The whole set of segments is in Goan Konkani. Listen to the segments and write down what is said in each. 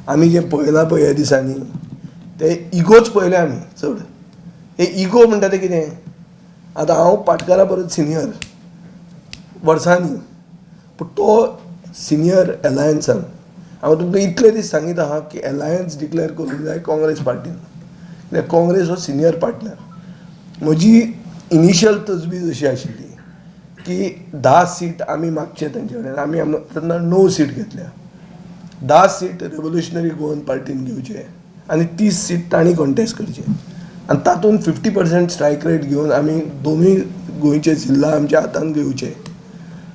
आमी जें पळयलां पळय ह्या दिसांनी ते इगोच पळयले आमी चड. हे इगो म्हणटा तें कितें, आतां हांव पाटकारा परस सिनियर वर्सांनी, पूण तो सिनियर एलायन्सान. हांव तुमकां इतले दीस सांगीत आहा की एलायन्स डिक्लेर करूंक जाय काँग्रेस पार्टीन, कित्याक काँग्रेस हो सिनियर पार्टनर. म्हजी इनिशियल तजवीज अशी आशिल्ली की 10 सीट आमी मागचे तांचे कडेन, आमी तेन्ना 9 सीट घेतल्या. 10 सीट रेवोल्युशनरी गोवन पार्टीन घेवचे आनी 30 सीट तांणी कॉन्टेस्ट करचे आनी तातूंत 50% स्ट्रायक रेट घेवन आमी दोनूय गोंयचे जिल्ला आमच्या हातान घेवचे.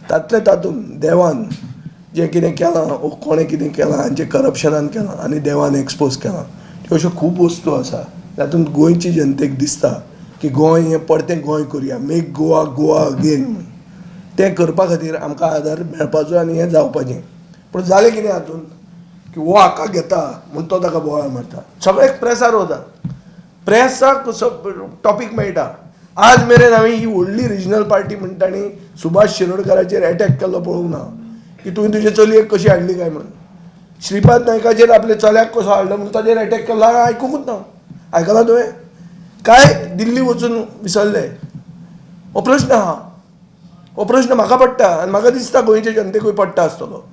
तातले तातूंत देवान जें कितें केलां वो कोणें कितें केलां आनी जें करप्शनान केलां आनी देवान एक्सपोज केलां, त्यो अश्यो खूब वस्तू आसा तातूंत गोंयची जनतेक दिसता की गोंय हें परतें गोंय करुया, मेक गोवा गोवा अगेन म्हूण. तें करपा खातीर आमकां आदार मेळपाचो आनी हें जावपाचें. पूण जालें कितें हातूंत की हो हाका घेता म्हूण तो ताका बोवाळ मारता, सगळें प्रेसार वता, प्रेसाक टॉपीक मेळटा. आज मेरेन हांवें ही व्हडली रिजनल पार्टी म्हणटा आनी सुभाष शिरोडकाराचेर एटॅक केल्लो पळोवंक ना की तुवें तुजे चलयेक कशी हाडली काय म्हणून. श्रीपाद नायकाचेर आपल्या चल्याक कसो हाडलो म्हणून ताचेर एटॅक केल्लो हांवें आयकुंकूच ना. आयकलां तुवें? काय दिल्ली वचून विसरले? हो प्रश्न आहा, हो प्रश्न म्हाका पडटा आनी म्हाका दिसता गोंयचे जनतेकूय पडटा आसतलो.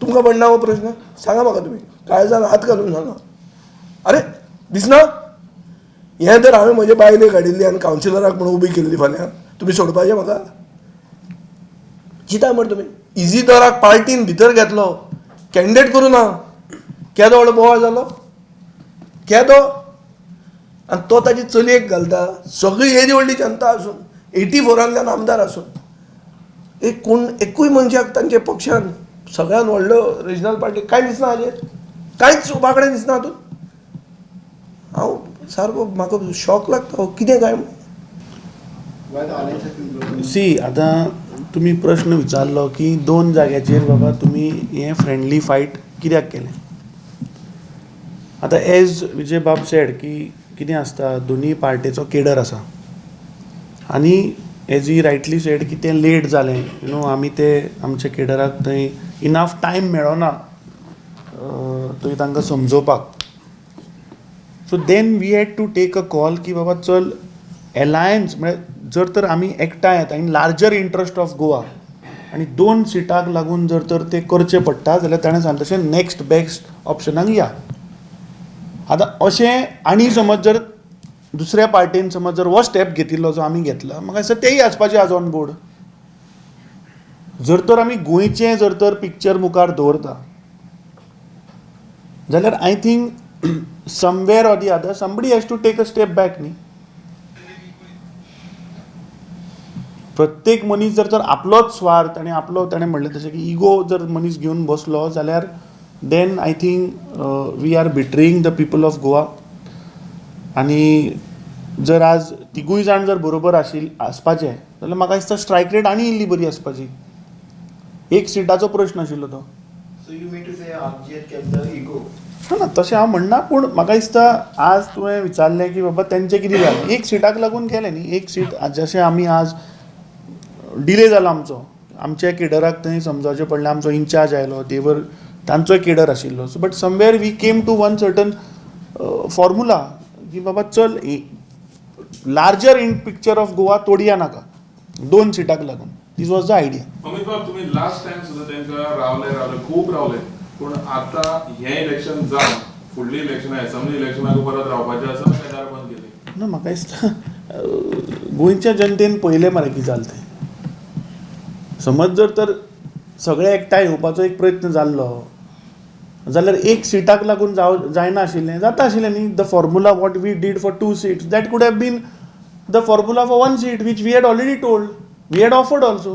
तुमकां पडना हो प्रश्न? सांगा म्हाका तुमी, काळजान हात घालून सांगा. अरे दिसना हें तर हांवें म्हजे बायलेक हाडिल्ली आनी कावन्सिलराक म्हणून उबी केल्ली फाल्यां तुमी सोडपाचें म्हाका? चिंता मरे तुमी. इजिदोराक पार्टीन भितर घेतलो, कॅन्डिडेट करूं ना, केदो व्हडलो बोवाळ जालो केदो. आनी तो ताजी चलयेक घालता, सगळी येदी व्हडली जनता आसून 84 आंतल्यान आमदार आसून एक कोण एकूय मनशाक तांच्या पक्षान सगळ्यान व्हडलो रिजनल पार्टी कांय दिसना हाजेर, कांयच उबाकडेन दिसना हातूंत. हांव सारको म्हाका शॉक लागता हो कितें काय म्हूण. सी आतां तुमी प्रश्न विचारलो की 2 जाग्याचेर बाबा तुमी हें फ्रेंडली फायट कित्याक केलें. आतां एज विजय बाब सेड की कितें आसता, दोनूय पार्टेचो केडर आसा आनी एज he rightly said की तें लेट जालें, you know आमी ते आमच्या केडराक थंय इनाफ टायम मेळना थंय तांकां समजोवपाक. So then we had to take a call की बाबा चल एलायन्स म्हळ्यार जर तर आमी एकठांय येता in larger interest of Goa आनी 2 सिटाक लागून जर तर ते करचें पडटा जाल्यार ताणें सांगलें तशें नॅक्स्ट बेस्ट ऑप्शनाक या. आतां अशें आनी समज जर दुसऱ्या पार्टीन समज जर हो स्टेप घेतिल्लो जो आमी घेतला, म्हाका दिसता तेय आसपाचे आज ऑन बोर्ड. जर तर आमी गोंयचें जर तर पिक्चर मुखार दवरता जाल्यार I think somewhere or the other somebody has to take a step back न्ही. प्रत्येक मनीस जर तर आपलोच स्वार्थ आनी आपलो ताणें म्हणलें तशें की इगो जर मनीस घेवन बसलो जाल्यार then I think we are betraying the people of Goa. आनी जर आज तिगूय जाण जर बरोबर आसपाचे जाल्यार म्हाका दिसता स्ट्रायक रेट आनी इल्ली बरी आसपाची. एक सिटाचो प्रश्न आशिल्लो तो. So you mean to say RG had kept the ego? ना तशें हांव म्हणना, पूण म्हाका दिसता आज तुवें विचारलें की बाबा तेंचें कितें जालें, एक सिटाक लागून गेलें न्ही. एक सीट जशें आमी आज डिले जालो आमचो, आमच्या केडराक थंय समजावचें पडलें, आमचो इन्चार्ज आयलो, देवर तांचोय केडर आशिल्लो. So but somewhere we came to one certain formula की बाबा चल larger in picture of Goa तोडया नाका 2 सिटाक लागून. This was the idea. Amit बाब, तुमी लास्ट टायम सुद्दां तांकां रावले रावले खूब रावले, पूण आतां हें इलेक्शन जावन फुडलीं इलेक्शनां एसेंब्ली इलेक्शनाक परत रावपाचें आसा काय दार बंद केली? ना, म्हाका दिसता गोंयच्या जनतेन पळयलें मरे कितें जालें तें. समज जर तर सगळे एकठांय येवपाचो एक प्रयत्न जाल्लो जाल्यार एक सिटाक लागून जायना आशिल्लें, जाता आशिल्लें न्ही. The formula what we did for 2 seats that could have been the formula for 1 seat which we had already told, we had offered also.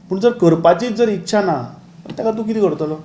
पूण जर करपाचीच जर इच्छा ना ताका तूं कितें करतलो?